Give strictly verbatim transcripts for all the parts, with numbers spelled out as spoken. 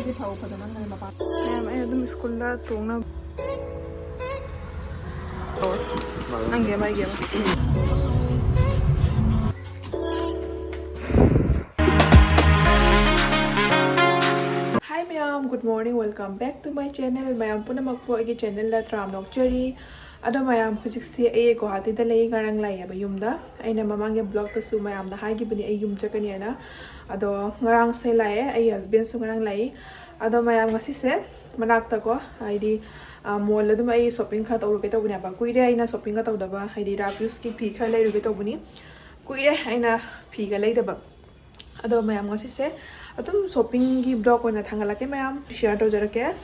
ꯁꯤ ꯐꯧ ꯐꯖꯃꯟꯈ꯭ꯔꯦ ꯃꯄꯥꯟ꯫ ꯃꯌꯥꯝ, ꯑꯩ ꯑꯗꯨꯝ ꯁ꯭ꯀꯨꯜꯗ ꯇꯣꯡꯅꯕ꯫ ꯑꯣ, ꯅꯪꯒꯤ ꯑꯃ, ꯑꯩꯒꯤ ꯑꯃ꯫ Hi ꯃꯌꯥꯝ, good morning, welcome back to my channel. ꯃꯌꯥꯝ ꯄꯨꯝꯅꯃꯛꯄꯨ ꯑꯩꯒꯤ ꯆꯦꯅꯦꯜꯗ ꯇꯔꯥꯝꯅ ꯑꯣꯛꯆꯔꯤ꯫ ꯑꯗꯣ ꯃꯌꯥꯝ, ꯍꯧꯖꯤꯛꯁꯦ ꯑꯩ ꯒꯨꯋꯥꯍꯥꯇꯤꯗ ꯂꯩ, ꯉꯔꯥꯡ ꯂꯥꯛꯑꯦꯕ ꯌꯨꯝꯗ꯫ ꯑꯩꯅ ꯃꯃꯥꯡꯒꯤ ꯕ꯭ꯂꯣꯛꯇꯁꯨ ꯃꯌꯥꯝꯗ ꯍꯥꯏꯈꯤꯕꯅꯤ ꯑꯩ ꯌꯨꯝ ꯆꯠꯀꯅꯤ ꯍꯥꯏꯅ꯫ ꯑꯗꯣ ꯉꯔꯥꯡꯁꯦ ꯂꯥꯛꯑꯦ, ꯑꯩ ꯍꯁꯕꯦꯟꯁꯨ ꯉꯔꯥꯡ ꯂꯥꯛꯏ꯫ ꯑꯗꯣ ꯃꯌꯥꯝ, ꯉꯁꯤꯁꯦ ꯃꯅꯥꯛꯇꯀꯣ, ꯍꯥꯏꯗꯤ, ꯑ, ꯃꯣꯜ ꯑꯗꯨꯝ ꯑꯩ ꯁꯣꯞꯄꯤꯡ ꯈꯔ ꯇꯧꯔꯨꯒꯦ ꯇꯧꯕꯅꯦꯕ꯫ ꯀꯨꯏꯔꯦ ꯑꯩꯅ ꯁꯣꯞꯄꯤꯡꯒ ꯇꯧꯗꯕ, ꯍꯥꯏꯗꯤ ꯔꯥꯞ ꯌꯨꯁꯀꯤ ꯐꯤ ꯈꯔ ꯂꯩꯔꯨꯒꯦ ꯇꯧꯕꯅꯤ꯫ ꯀꯨꯏꯔꯦ ꯑꯩꯅ ꯐꯤꯒ ꯂꯩꯗꯕ꯫ ꯑꯗꯣ ꯃꯌꯥꯝ, ꯉꯁꯤꯁꯦ ꯑꯗꯨꯝ ꯁꯣꯞꯄꯤꯡꯒꯤ ꯕ꯭ꯂꯣꯛ ꯑꯣꯏꯅ ꯊꯥꯡꯒꯠꯂꯛꯀꯦ ꯃꯌꯥꯝ, ꯁꯤꯌꯔ ꯇꯧꯖꯔꯛꯀꯦ꯫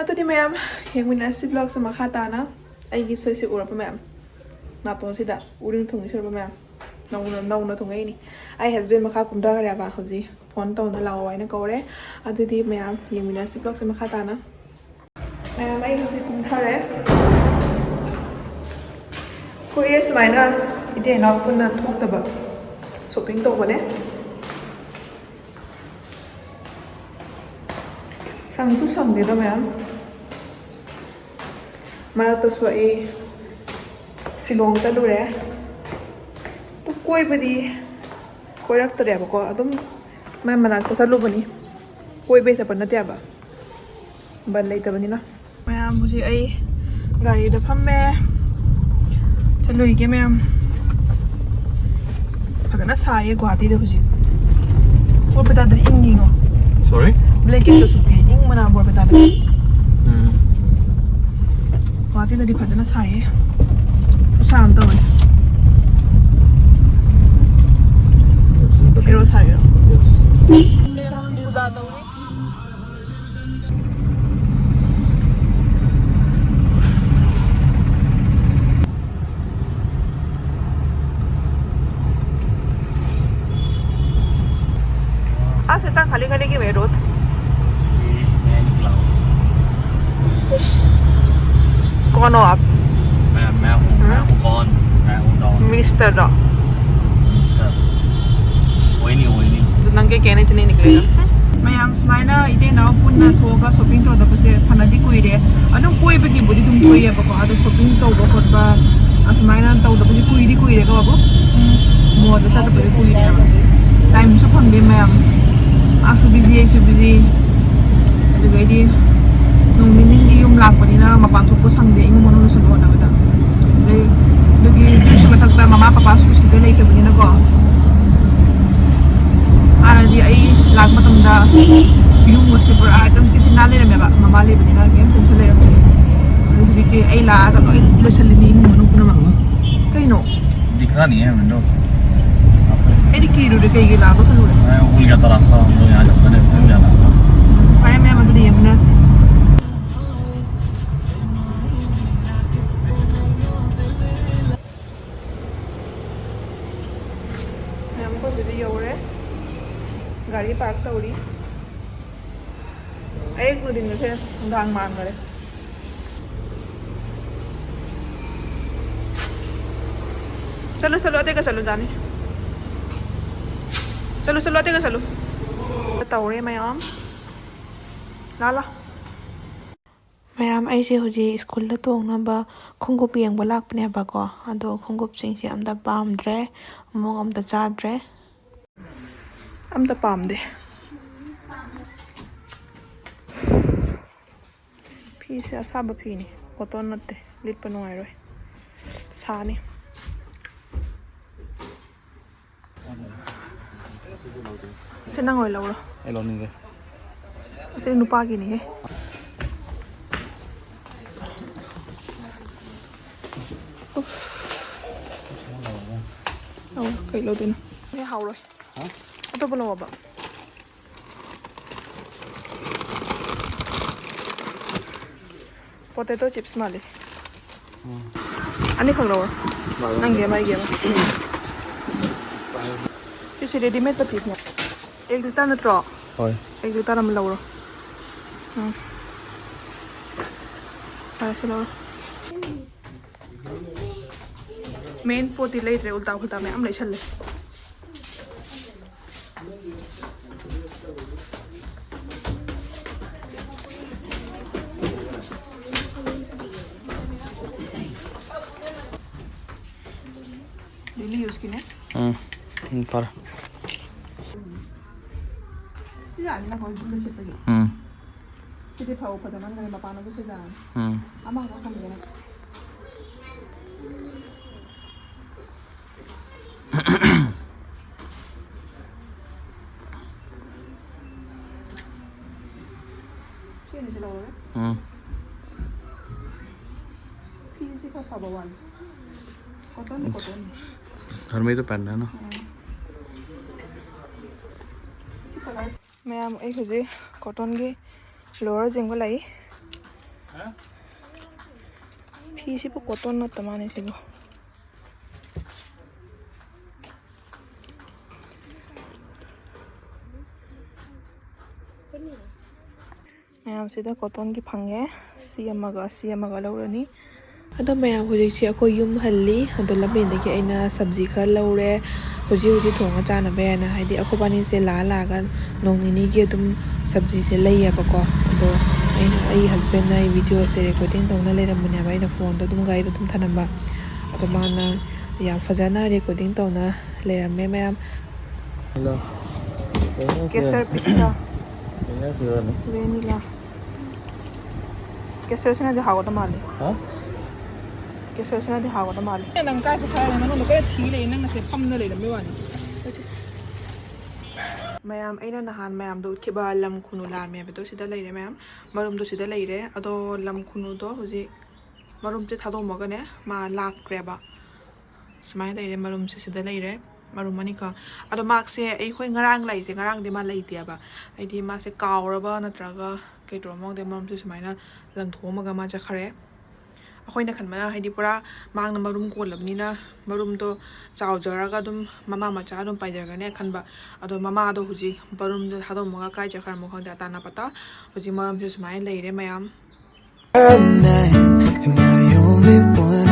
ꯑꯗꯨꯗꯤ ꯃꯌꯥꯝ, ꯌꯦꯡꯃꯤꯟꯅꯔꯁꯤ ꯕ꯭ꯂꯣꯛꯁꯦ ꯃꯈꯥ ꯇꯥꯅ꯫ ꯑꯩꯒꯤ ꯁꯣꯏꯁꯦ ꯎꯔꯕ ꯃꯌꯥꯝ? ꯅꯥꯇꯣꯟꯁꯤꯗ ꯎꯔꯤꯡ ꯊꯨꯡꯉꯤ ꯁꯣꯏꯕ ꯃꯌꯥꯝ꯫ ꯅꯧꯅ, ꯅꯧꯅ ꯊꯨꯡꯉꯛꯏꯅꯤ꯫ ꯑꯩ ꯍꯁꯕꯦꯟ ꯃꯈꯥ ꯀꯨꯝꯊꯈ꯭ꯔꯦꯕ ꯍꯧꯖꯤꯛ꯫ ꯐꯣꯟ ꯇꯧꯅ ꯂꯥꯛꯑꯣ ꯍꯥꯏꯅ ꯀꯧꯔꯦ꯫ ꯑꯗꯨꯗꯤ ꯃꯌꯥꯝ, ꯌꯦꯡꯃꯤꯟꯅꯔꯁꯤ ꯕ꯭ꯂꯣꯛꯁꯦ ꯃꯈꯥ ꯇꯥꯅ꯫ ꯃꯌꯥꯝ, ꯑꯩ ꯍꯧꯖꯤꯛ ꯀꯨꯝꯊꯔꯦ꯫ ꯀꯨꯏꯔꯦ ꯁꯨꯃꯥꯏꯅ ꯏꯇꯩ ꯏꯅꯥꯎ ꯄꯨꯟꯅ ꯊꯣꯛꯇꯕ꯫ ꯁꯣꯞꯄꯤꯡ ꯇꯧꯕꯅꯦ꯫ ꯁꯪꯁꯨ ꯁꯪꯗꯦꯗ ꯃꯌꯥꯝ꯫ ꯃꯔꯛꯇꯁꯨ ꯑꯩ ꯁꯤꯂꯣꯡ ꯆꯠꯂꯨꯔꯦ꯫ ꯑꯗꯨ ꯀꯣꯏꯕꯗꯤ ꯀꯣꯏꯔꯛꯇ꯭ꯔꯦꯕꯀꯣ, ꯑꯗꯨꯝ ꯃꯥꯏ ꯃꯅꯥꯛꯇ ꯆꯠꯂꯨꯕꯅꯤ꯫ ꯀꯣꯏꯕꯩ ꯆꯠꯄ ꯅꯠꯇꯦꯕ, ꯕꯟ ꯂꯩꯇꯕꯅꯤꯅ꯫ ꯃꯌꯥꯝ, ꯍꯧꯖꯤꯛ ꯑꯩ ꯒꯥꯔꯤꯗ ꯐꯝꯃꯦ, ꯆꯠꯂꯨꯏꯒꯦ ꯃꯌꯥꯝ꯫ ꯐꯖꯅ ꯁꯥꯏꯌꯦ ꯒꯨꯋꯥꯍꯥꯇꯤꯗ ꯍꯧꯖꯤꯛ꯫ ꯕꯣꯔꯄꯦꯇꯥꯗꯗꯤ ꯏꯪꯉꯤꯉꯣ꯫ Sorry? ꯕ꯭ꯂꯦꯡꯀꯦꯠꯇꯣ ꯁꯨꯞꯄꯤ, ꯏꯪꯕꯅ ꯕꯣꯔꯄꯦꯇꯥꯗ꯫ ꯎꯝ꯫ ꯒꯨꯋꯥꯍꯥꯇꯤꯗꯗꯤ ꯐꯖꯅ ꯁꯥꯏꯌꯦ꯫ ꯈꯨꯠꯁꯥ ꯑꯃ ꯇꯧꯋꯦ꯫ ꯍꯦꯔꯣ ꯁꯥꯏꯔꯣ? Yes. आज इतना खाली खाली क्यों है रोड? ये मैं निकला हूँ। कौन हो आप? मैं, मैं हूँ, मैं हूँ कौन? मैं हूँ डॉन। Mister don. मिस्टर। वही नहीं, वही नहीं। तो नंगे कहने से नहीं निकलेगा। ꯃꯌꯥꯝ ꯁꯨꯃꯥꯏꯅ ꯏꯇꯩ ꯏꯅꯥꯎ ꯄꯨꯟꯅ ꯊꯣꯛꯑꯒ ꯁꯣꯄꯤꯡ ꯇꯧꯗꯕꯁꯦ ꯐꯅꯗꯤ ꯀꯨꯏꯔꯦ꯫ ꯑꯗꯨꯝ ꯀꯣꯏꯕꯒꯤꯕꯨꯗꯤ ꯑꯗꯨꯝ ꯀꯣꯏꯌꯦꯕꯀꯣ, ꯑꯗꯣ ꯁꯣꯄꯤꯡ ꯇꯧꯕ ꯈꯣꯠꯄ ꯑꯁꯨꯃꯥꯏꯅ ꯇꯧꯗꯕꯁꯦ ꯀꯨꯏꯗꯤ ꯀꯨꯏꯔꯦꯀꯣ ꯕꯥꯕꯨ꯫ ꯃꯣꯜꯗ ꯆꯠꯇꯕꯁꯦ ꯀꯨꯏꯔꯦꯕ꯫ ꯇꯥꯏꯝꯁꯨ ꯐꯪꯗꯦ ꯃꯌꯥꯝ꯫ ꯑꯁꯨ ꯕꯤꯖꯤ, ꯑꯩꯁꯨ ꯕꯤꯖꯤ꯫ ꯑꯗꯨꯗꯩꯗꯤ ꯅꯣꯡ ꯅꯤꯅꯤꯒꯤ ꯌꯨꯝ ꯂꯥꯛꯄꯅꯤꯅ ꯃꯄꯥꯟ ꯊꯣꯛꯄ ꯁꯪꯗꯦ ꯏꯃꯨꯡ ꯃꯅꯨꯡ ꯂꯣꯏꯁꯟꯕ ꯍꯣꯠꯅꯕꯗ꯫ ꯑꯗꯩ ꯑꯗꯨꯒꯤ ꯑꯗꯨꯒꯤꯁꯨ ꯃꯊꯛꯇ ꯃꯃꯥ ꯄꯄꯥꯁꯨ ꯁꯤꯗ ꯂꯩꯇꯕꯅꯤꯅꯀꯣ꯫ ꯍꯥꯟꯅꯗꯤ ꯑꯩ ꯂꯥꯛꯄ ꯃꯇꯝꯗ ꯌꯨꯝꯒꯁꯦ ꯄꯨꯔꯥ ꯑꯗꯨꯝ ꯁꯤꯠ ꯁꯤꯠ ꯅꯥꯟ ꯂꯩꯔꯝꯃꯦꯕ, ꯃꯃꯥ ꯂꯩꯕꯅꯤꯅ ꯀꯩꯝ ꯇꯦꯟꯁꯟ ꯂꯩꯔꯝꯗꯦ꯫ ꯑꯗꯨ ꯍꯧꯖꯤꯛꯇꯤ ꯑꯩ ꯂꯥꯛꯑꯒ ꯂꯣꯏ ꯂꯣꯏꯁꯜꯂꯤꯅꯤ ꯏꯃꯨꯡ ꯃꯅꯨꯡ ꯄꯨꯝꯅꯃꯛ꯫ ꯀꯩꯅꯣ? दिखा नहीं है विंडो। ꯑꯩꯗꯤ ꯀꯤꯔꯨꯔꯦ, ꯀꯩꯒꯤ ꯂꯥꯛꯄ ꯈꯜꯂꯨꯔꯦ꯫ मैं भूल गया था रास्ता, हम लोग यहाँ जाते हैं, इसलिए नहीं जाना था। ꯐꯔꯦ ꯃꯌꯥꯝ, ꯑꯗꯨꯗꯤ ꯌꯦꯡꯃꯤꯟꯅꯔꯁꯤ꯫ ꯃꯌꯥꯝ ꯑꯩꯈꯣꯏ ꯁꯤꯗ ꯌꯧꯔꯦ꯫ ꯒꯥꯔꯤ ꯄꯥꯔꯛ ꯇꯧꯔꯤ꯫ ꯑꯌꯨꯛ ꯅꯨꯡꯊꯤꯟꯒꯁꯦ ꯅꯨꯡꯗꯥꯡ ꯃꯥꯟꯈꯔꯦ꯫ ꯆꯠꯂꯨ, ꯆꯠꯂꯨ, ꯑꯇꯩꯒ ꯆꯠꯂꯨ, ꯖꯥꯅꯤ꯫ ꯆꯠꯂꯨ, ꯆꯠꯂꯨ, ꯑꯇꯩꯒ ꯆꯠꯂꯨ꯫ ꯇꯧꯔꯦ ꯃꯌꯥꯝ꯫ ꯂꯥ, ꯂꯥ꯫ ꯃꯌꯥꯝ, ꯑꯩꯁꯦ ꯍꯧꯖꯤꯛ ꯁ꯭ꯀꯨꯜꯗ ꯇꯣꯡꯅꯕ ꯈꯣꯡꯎꯞ ꯌꯦꯡꯕ ꯂꯥꯛꯄꯅꯦꯕꯀꯣ꯫ ꯑꯗꯣ ꯈꯣꯡꯎꯞꯁꯤꯡꯁꯦ ꯑꯝꯇ ꯄꯥꯝꯗ꯭ꯔꯦ, ꯃꯑꯣꯡ ꯑꯝꯇ ꯆꯥꯗ꯭ꯔꯦ꯫ ꯑꯝꯇ ꯄꯥꯝꯗꯦ꯫ ꯐꯤꯁꯦ ꯑꯁꯥꯕ ꯐꯤꯅꯤ, ꯀꯣꯇꯟ ꯅꯠꯇꯦ, ꯂꯤꯠꯄ ꯅꯨꯡꯉꯥꯏꯔꯣꯏ, ꯁꯥꯅꯤ꯫ ꯁꯤ ꯅꯪ ꯑꯣꯏ ꯂꯧꯔꯣ꯫ ꯑꯩ ꯂꯧꯅꯤꯡꯗꯦ꯫ ꯑꯁꯤ ꯅꯨꯄꯥꯒꯤꯅꯤꯍꯦ꯫ ꯑꯧ, ꯀꯩ ꯂꯧꯗꯣꯏꯅꯣ? ꯁꯤ ꯍꯥꯎꯔꯣꯏ꯫ ꯍꯥ? ꯑꯇꯣꯞꯄ ꯂꯧꯑꯣꯕ꯫ Potato chips ꯃꯥꯜꯂꯤ꯫ ꯎꯝ꯫ ꯑꯅꯤꯈꯛ ꯂꯧꯔꯣ꯫ ꯂꯧꯔꯣ꯫ ꯅꯪꯒꯤ ꯑꯃ, ꯑꯩꯒꯤ ꯑꯃ꯫ ꯁꯤꯁꯦ readymade ꯄꯇꯤꯅꯦ꯫ ꯑꯦꯛ ꯂꯤꯇꯔ ꯅꯠꯇ꯭ꯔꯣ? ꯍꯣꯏ꯫ ꯑꯦꯛ ꯂꯤꯇꯔ ꯑꯃ ꯂꯧꯔꯣ꯫ ꯎꯝ꯫ ꯐꯔꯦ, ꯁꯤ ꯂꯧꯔꯣ꯫ Main ꯄꯣꯠꯇꯤ ꯂꯩꯗ꯭ꯔꯦ, ꯎꯜꯇꯥ ꯐꯨꯜꯇꯥ ꯃꯌꯥꯝ ꯂꯩꯁꯜꯂꯦ꯫ ꯎꯝ, ꯎꯝ, ꯐꯔꯦ꯫ ꯁꯤ ꯌꯥꯅꯤꯅꯀꯣ, ꯌꯨꯝꯗ ꯁꯦꯠꯄꯒꯤ꯫ ꯎꯝ꯫ ꯁꯤꯗꯤ ꯐꯧ ꯐꯖꯃꯟꯈ꯭ꯔꯦ, ꯃꯄꯥꯟꯗꯁꯨ ꯁꯦꯠ ꯌꯥꯔꯅꯤ꯫ ꯎꯝ꯫ ꯑꯃꯈꯛ ꯊꯝꯕꯤꯔꯝꯃꯣ꯫ ꯁꯤ ꯑꯅꯤꯁꯤ ꯂꯧꯔꯒꯦ꯫ ꯎꯝ꯫ ꯐꯤꯁꯤ ꯈꯔ ꯐꯕ ꯋꯥꯠꯂꯤ꯫ ꯀꯣꯇꯟꯗꯤ ꯀꯣꯇꯟꯅꯤ꯫ घर में ही तो पहनना है ना। ꯎꯝ꯫ ꯁꯤ ꯀꯂꯔ꯫ ꯃꯌꯥꯝ, ꯑꯩ ꯍꯧꯖꯤꯛ ꯀꯣꯇꯟꯒꯤ ꯂꯣꯋꯔ ꯌꯦꯡꯕ ꯂꯥꯛꯏ꯫ ꯐꯤꯁꯤꯕꯨ ꯀꯣꯇꯟ ꯅꯠꯇ ꯃꯥꯜꯂꯦ ꯁꯤꯕꯨ꯫ ꯃꯌꯥꯝꯁꯤꯗ ꯀꯣꯇꯟꯒꯤ ꯐꯪꯉꯦ꯫ ꯁꯤ ꯑꯃꯒ, ꯁꯤ ꯑꯃꯒ ꯂꯧꯔꯅꯤ꯫ ꯑꯗꯣ ꯃꯌꯥꯝ, ꯍꯧꯖꯤꯛꯁꯦ ꯑꯩꯈꯣꯏ ꯌꯨꯝ ꯍꯜꯂꯤ꯫ ꯑꯗꯣ ꯂꯝꯕꯤꯗꯒꯤ ꯑꯩꯅ ꯁꯕꯖꯤ ꯈꯔ ꯂꯧꯔꯦ꯫ ꯍꯧꯖꯤꯛ ꯍꯧꯖꯤꯛ ꯊꯣꯡꯉ ꯆꯥꯅꯕ ꯍꯥꯏꯅ, ꯍꯥꯏꯗꯤ ꯑꯩꯈꯣꯏꯕꯥꯅꯤꯁꯦ ꯂꯥꯛꯑ ꯂꯥꯛꯑꯒ ꯅꯣꯡ ꯅꯤꯅꯤꯒꯤ ꯑꯗꯨꯝ ꯁꯕꯖꯤꯁꯦ ꯂꯩꯌꯦꯕꯀꯣ꯫ ꯑꯗꯣ ꯑꯩꯅ, ꯑꯩ ꯍꯁꯕꯦꯟꯅ ꯑꯩ ꯚꯤꯗꯤꯑꯣꯁꯦ ꯔꯦꯀꯣꯔꯗꯤꯡ ꯇꯧꯅ ꯂꯩꯔꯝꯕꯅꯦꯕ, ꯑꯩꯅ ꯐꯣꯟꯗꯣ ꯑꯗꯨꯝ ꯒꯥꯔꯤꯗ ꯑꯗꯨꯝ ꯊꯅꯝꯕ꯫ ꯑꯗꯣ ꯃꯥꯅ ꯌꯥꯝ ꯐꯖꯅ ꯔꯦꯀꯣꯔꯗꯤꯡ ꯇꯧꯅ ꯂꯩꯔꯝꯃꯦ ꯃꯌꯥꯝ꯫ ꯍꯜꯂꯣ꯫ ꯀꯩꯅꯣ ꯁꯦ꯫ ꯀꯦꯁꯔ ꯄꯤꯁꯇꯥ꯫ ꯀꯩꯅꯣ ꯁꯤꯔꯅꯤ꯫ ꯚꯦꯅꯤꯂꯥ꯫ ꯀꯦꯁꯔꯁꯤꯅꯗꯤ ꯍꯥꯎꯒꯗ ꯃꯥꯜꯂꯤ꯫ ꯍꯥ? ꯀꯦꯁꯔꯁꯤꯅꯗꯤ ꯍꯥꯎꯒꯗ ꯃꯥꯜꯂꯤ꯫ ꯅꯪ ꯀꯥꯏ ꯆꯠꯈ꯭ꯔꯦ? ꯃꯅꯨꯡꯗ ꯀꯣꯏ ꯊꯤ ꯂꯩ, ꯅꯪꯅ ꯁꯤ ꯐꯝꯅ ꯂꯩꯔꯝꯕꯩ ꯋꯥꯅꯤ꯫ ꯃꯌꯥꯝ, ꯑꯩꯅ ꯅꯍꯥꯟ ꯃꯌꯥꯝꯗ ꯎꯠꯈꯤꯕ ꯂꯝ ꯈꯨꯅꯨ ꯂꯥꯝꯃꯦ ꯍꯥꯏꯕꯗꯣ ꯁꯤꯗ ꯂꯩꯔꯦ ꯃꯌꯥꯝ꯫ ꯃꯔꯨꯝꯗꯣ ꯁꯤꯗ ꯂꯩꯔꯦ꯫ ꯑꯗꯣ ꯂꯝ ꯈꯨꯅꯨꯗꯣ ꯍꯧꯖꯤꯛ ꯃꯔꯨꯝꯁꯦ ꯊꯥꯗꯣꯛꯑꯝꯃꯒꯅꯦ ꯃꯥ ꯂꯥꯛꯈ꯭ꯔꯦꯕ꯫ ꯁꯨꯃꯥꯏꯅ ꯂꯩꯔꯦ, ꯃꯔꯨꯝꯁꯦ ꯁꯤꯗ ꯂꯩꯔꯦ, ꯃꯔꯨꯝ ꯑꯅꯤꯈꯛ꯫ ꯑꯗꯣ ꯃꯥꯁꯦ ꯑꯩꯈꯣꯏ ꯉꯔꯥꯡ ꯂꯩꯁꯦ, ꯉꯔꯥꯡꯗꯤ ꯃꯥ ꯂꯩꯇꯦꯕ꯫ ꯍꯥꯏꯗꯤ ꯃꯥꯁꯦ ꯀꯥꯎꯔꯕ ꯅꯠꯇ꯭ꯔꯒ ꯀꯩ ꯇꯧꯔꯝꯃꯣ ꯈꯪꯗꯦ, ꯃꯔꯨꯝꯁꯦ ꯁꯨꯃꯥꯏꯅ ꯂꯪꯊꯣꯛꯑꯝꯃꯒ ꯃꯥ ꯆꯠꯈ꯭ꯔꯦ꯫ ꯑꯩꯈꯣꯏꯅ ꯈꯟꯕꯅ ꯍꯥꯏꯗꯤ ꯄꯨꯔꯥ ꯃꯥꯡꯅ ꯃꯔꯨꯝ ꯀꯣꯜꯂꯕꯅꯤꯅ ꯃꯔꯨꯝꯗꯣ ꯆꯥꯎꯖꯔꯒ ꯑꯗꯨꯝ ꯃꯃꯥ ꯃꯆꯥ ꯑꯗꯨꯝ ꯄꯥꯏꯖꯈ꯭ꯔꯅꯤ ꯈꯟꯕ꯫ ꯑꯗꯣ ꯃꯃꯥꯗꯣ ꯍꯧꯖꯤꯛ ꯃꯔꯨꯝꯗꯣ ꯊꯥꯗꯣꯛꯑꯝꯃꯒ ꯀꯥꯏ ꯆꯠꯈ꯭ꯔꯃꯣ ꯈꯪꯗꯦ, ꯑꯇꯥ ꯅꯄꯥꯇꯥ꯫ ꯍꯧꯖꯤꯛ ꯃꯔꯨꯝꯁꯦ ꯁꯨꯃꯥꯏꯅ ꯂꯩꯔꯦ ꯃꯌꯥꯝ꯫ At night, am I the only one?